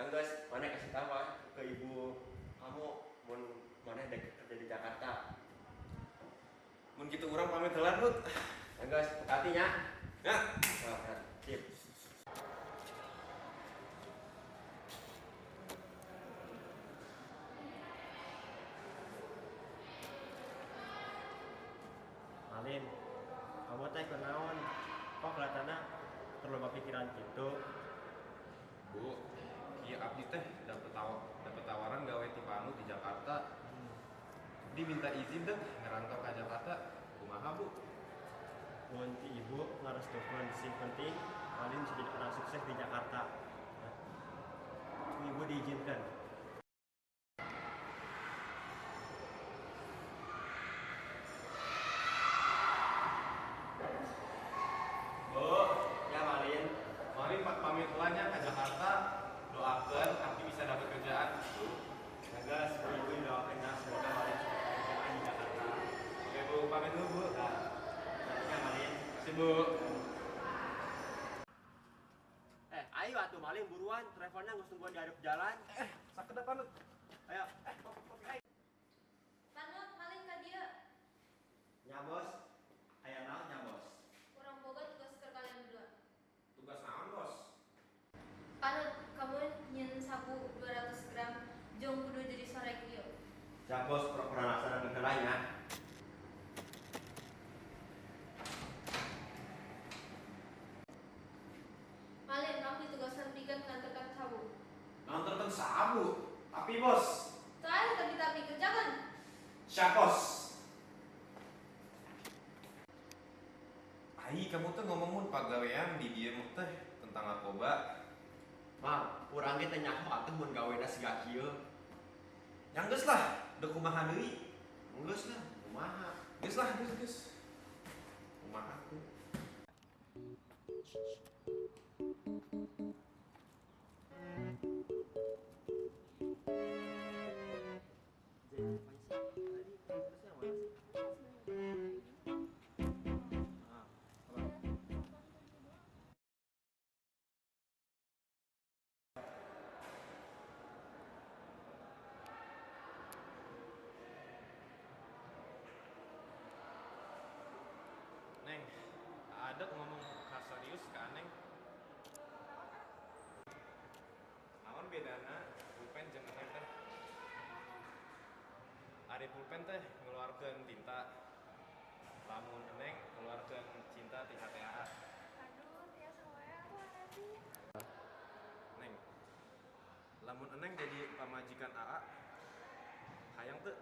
Yang geus, maneh kasih tahu ah ke ibu kamu mun maneh dek kerja di Jakarta. Mun kitu urang pamit heula, Nut. Yang geus, hati nya. Ya. Nah, sip. Malin, kamu teh kunaon? Kok kelihatannya terlalu pikiran gitu? Bu, kieu, abdi teh dapet tawaran gawe ti Panut di Jakarta. Diminta izin deh ngerantau ke Jakarta. Kumaha, Bu? Mun ti ibu ngarestukeun, sing penting Malin bisa jadi orang sukses di Jakarta. Nah, ibu diizinkan. Bu, Ya, Malin. Malin pamit heula nya ke Jakarta. Doakeun abdi bisa dapat kerjaan. Bu. Ya guys, ibu doakan ya semoga Malin bisa dapat kerjaan di Jakarta. Oke, Bu, pamit dulu, Bu. Nah, ya Malin. Kasih, Bu. Eh, ayo atuh Malin, buruan, travelnya nggak tungguan di hadap jalan. Eh, sakedap, Panut. Ayo. Panut, Malin ka dieu. Nya, Bos. Aya naon nya, Bos? Urang boga tugas ke kalian berdua. Tugas naon, Bos? Panut, kamu nyieun sabu 200 gram jeung kudu jadi sore kieu. Siap, Bos, pura-pura laksanakeun heula nya. Malin, kamu ditugaskan pikeun nganterkeun sabu. Nganterkeun sabu. Tapi, Bos. Teu tapi-tapi, kerjakan. Siap, Bos. Ai, kamu tuh ngomong mun pagawean di dieu mah teh tentang narkoba. Mal, urang ge teh nyaho atuh mun gawena siga kieu. Yang geus lah, dek kumaha deui? Geus lah, kumaha? Geus lah, geus geus. Kumaha tuh? Jadi, apa sih? Tadi terusnya mana sih? Ah, apa? Neng, ada ngomong serius ke Aneng. Naon bedana pulpen jeung eneng teh? Ari pulpen teh ngeluarkeun tinta. Lamun eneng ngeluarkeun cinta ti hate Aa. Aduh, tiasa wae atuh Revi. Neng, lamun eneng jadi pamajikan Aa, hayang teu?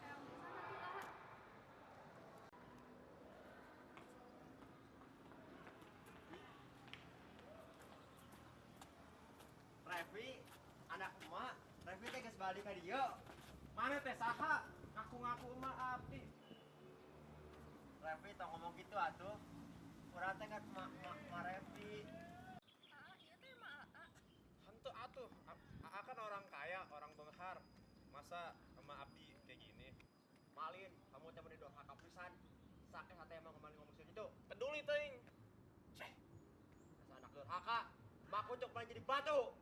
Hayang pisan atuh, Aa. Revi, anak emak, Revi teh geus balik ka dieu. Maneh teh saha? Ngaku-ngaku emak abdi. Revi, tong ngomong gitu atuh. Urang teh kan emak emak emak Revi. Aa, ieu teh emak Aa. Henteu atuh, Aa kan orang kaya, orang benghar. Masa emak abdi kayak gini? Malin, kamu teh meni durhaka pisan. Sakit hati emang kemarin ngomong segitu. Peduli teuing. Ceh. Dasar anak durhaka. Mak kucuk paling jadi batu.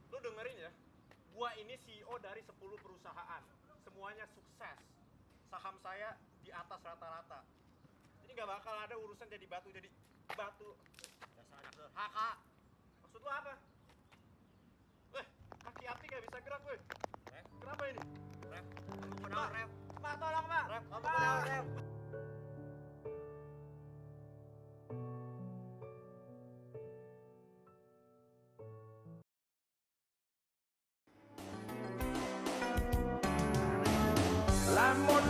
Lu dengerin ya. Gua ini CEO dari 10 perusahaan. Semuanya sukses. Saham saya di atas rata-rata. Jadi nggak bakal ada urusan jadi batu jadi batu. Dasar anak durhaka. Maksud lu apa? Weh, kaki Abdi nggak bisa gerak, weh. Ref, Kenapa ini? Ref, kamu kunaon, Ref? Pak, tolong, Pak. Ref, kamu kunaon, Ref? Lamun.